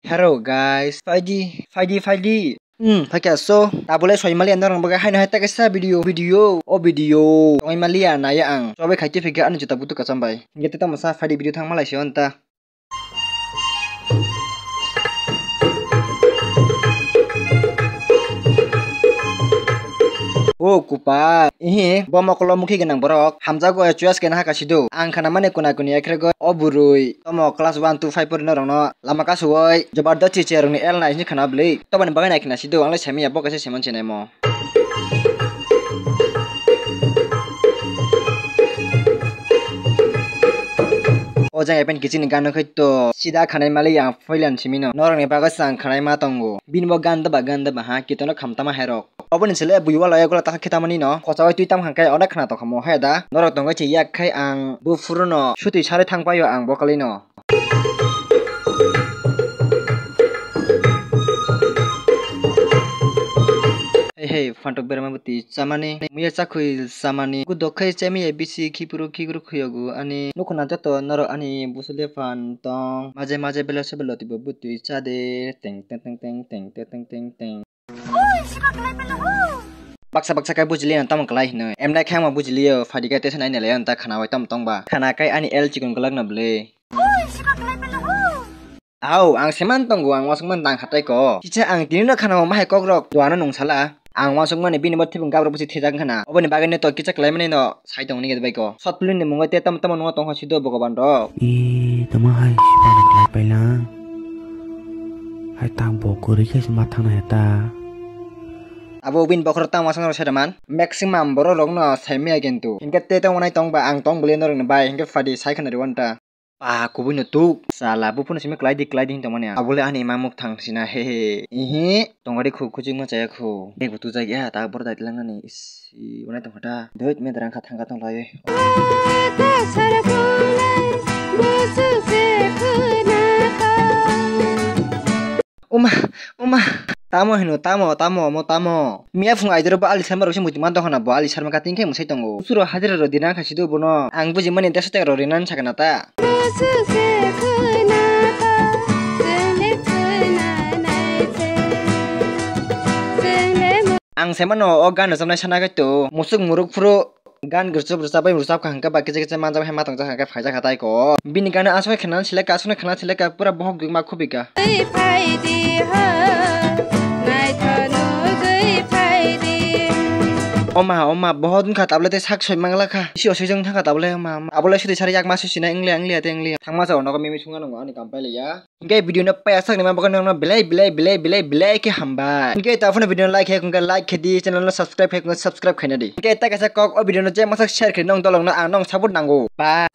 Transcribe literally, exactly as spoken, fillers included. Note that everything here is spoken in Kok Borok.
Hello guys, phaidi, phaidi, phaidi. Hmm, phaikha so, tabole soi maliya norok bagwi haino hai ta kaisa video, video, o video. Soi maliya naya ang. Chobai khai twi phikha ani juta butu kacham bai. Hingke tamo sa phaidi video thang malai se on ta. O kupa, ihi, bo mokolo mukhi gwnang borok, hamjago choice kena haka sido. Ang khana mani kuna kuni ekrego, o burui, tomo class one, two, five pori norokno lama kasugoi, jobardasti chair rokni L nai hini khana bwlwi. Tobani bagwi nai khna sido, ang le semiya bo kaisa semon chenai mo. O jaga pen kiching ni gano khai to, sida khanai mali yang phoilan simino. Norok ni bagwi sang khanai ma tongo. Bini bo gan da ba gan da ba ha, kitono khamtama herok. Oboni sele bui wala ya gula ta khitamani no. Khochawai twi tam hangkai onek khna tongkha mo he da. Norok tongwi che yak khai ang bu phuruno sutwi sari thang paio ang bo kalino. Hei hei, phantok berma bwtwi chamani, muya chakhwi chamani, gudok khai chamiya bisi khipuru khigru khuyogo ani. Nukhuna joto norok ani busule phan tong, maje maje bela se bela twibo bwtwi chade, teng teng teng teng teng teng teng teng. Baksa baksa kai bujili ang tamo kwlai hinwi. Emnai khe ang ma bujiliyo, phadi kai tesa nai nai lai ang ta khana bai tamo tong ba. Khana kai ani L chikon kwlak na bwle. Au, ang seman tongo, ang wasuk man tang khatai ko. Kisa ang tini no khana ma hai kok rok, duano nung sala. Ang wasuk mani bini bo thibung gabro busi thejak khana. Oboni bagwi no to kisa kwlai mani no. Sai tongni gede bai ko. Short film ni mungo te tamo tamo nungo tongkha sido Bhogoban rok. E, tamo hai sibani kwlai pailang. Hai tang bo kwrwi khe se ma thangna heta. Abo ubin bokhorok tamo aswk norok sai da man. Maximum borok rok no sai maya kintu. Hinkhe te tamo nai tong ba ang tong bwlwi norok ni bai hinkhe phadi sai khna rw ta. Pa kubui no tuk. Sala buphuru simi kwlai di kwlai di hin tongmani ang. Abole ani ima muk thang sina he he. Ihi. Tongari khu kuching ma chaya khu. Bag bo tujak ya ta bor dai lang ani. Is. Si, unai tongkha ta. Doi, me derang kha thangkha tong lai. Uma, uma. Tamo hino, tamo, tamo, mo tamo. Miya phung aidero bo ali sarma rok se muitu man tongkha na bo ali sarma kating khe mwsai tongo. Usuro hajira rok dina kha sido bono. Ang buji mani deso teng rok rinani sakana ta. Ang se mano o gan rwchapnai sana kaitu musuk muruk phuru gan rwchap rwchap bai rwchap kha hwnkhe ba kisa kisa manjak hai ma tongjak hwnkhe phaijak ha tai ko. Bini gana aswk khna selek ka aswk khna selek ka pura bohok duk ma khubika. Oma oma bohok wngkha tablet tei sak soi mangla kha isi osoi jong thangkha tablet oma abole sudi sari yak ma sui sinai wnglia wnglia tei wnglia thangma sa nogo mimi sungya nongo ani kam pailiya. Hingke video no paya sak nima bagwi nokno belai belai belai belai belai khe hambai. Hingke ta phano video no like khe hingke like khe di, channel no subscribe khe hingke subscribe khaina di. Hingke ta kaisa kok o video no je masa share khe nong dolong no ang nong support nango. Bye.